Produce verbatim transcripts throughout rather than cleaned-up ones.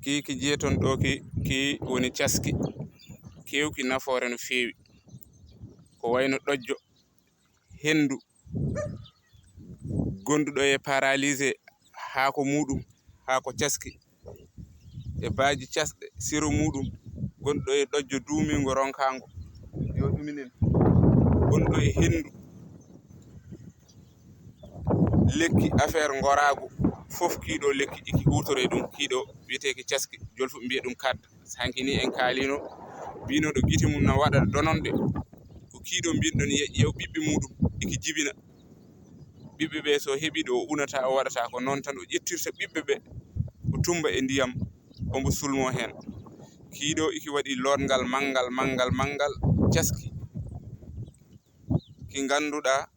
Ki ki njiyaton ɗo ki, ki woni caski. Keewki nafoore no feewi. Ko wayno ɗojjo, henndu, gonduɗo e paralysé haako muuɗum, haako caski, e baaji casɗe siro muuɗum, gonduɗo e ɗojjo duumiingo ronkaango, yo ɗuminen, gonduɗo e henndu, lekki affaire ngoraagu, fof kiiɗo lekki iki huutoree ɗum, kiiɗo wiyeteeki caski, jolfuɓe mbiya ɗum kad. Hanki ni en kaalino, mbino ɗo gite mum na waɗa dononde, ko kiiɗo mbinɗon, yiya ƴeew ɓiɓɓe muuɗum, iki jibina. Ɓiɓɓe ɓe so heɓi ɗo o unata, o waɗata ko noon tan, o ƴettirta ɓiɓɓe ɓe, o tumba e ndiyam, omo sulmo heen. Kiiɗo iki waɗi lootngal manngal, manngal, manngal, caski. Ki ngannduɗaa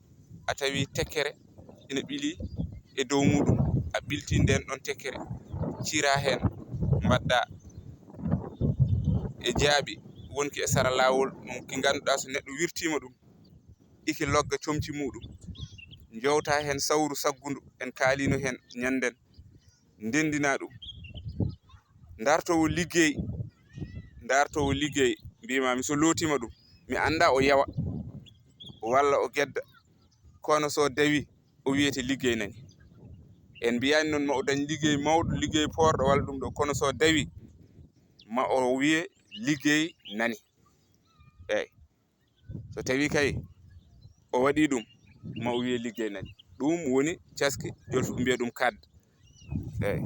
a tawi tekkere ina ɓili e dow muuɗum, a ɓilti ndeen ɗon tekkere, cira heen, mbaɗɗa e jaaɓi wonki e sara laawol, ɗum ki ngannduɗaa so neɗɗo wirtiima ɗum, iki logga comci muuɗum, njowta heen sawru saggundu, en kaalino heen ñannden, ndenndina ɗum. Ndartoowo liggey, ndartoowo liggey, mbiymaami so lootiima ɗum, mi annda o yawa, walla o gedda, kono so dawi, o wiyete liggey nani. En mbiyaani noon ma o dañ liggey mawɗo, liggey poorɗo walla ɗum ɗo, kono so dawi, ma o wiye liggey nani. Eey. So tawi kay o waɗi ɗum, ma o wiye liggey nani. Ɗum woni caski, jolfuɓe mbiya ɗum kad. Eey.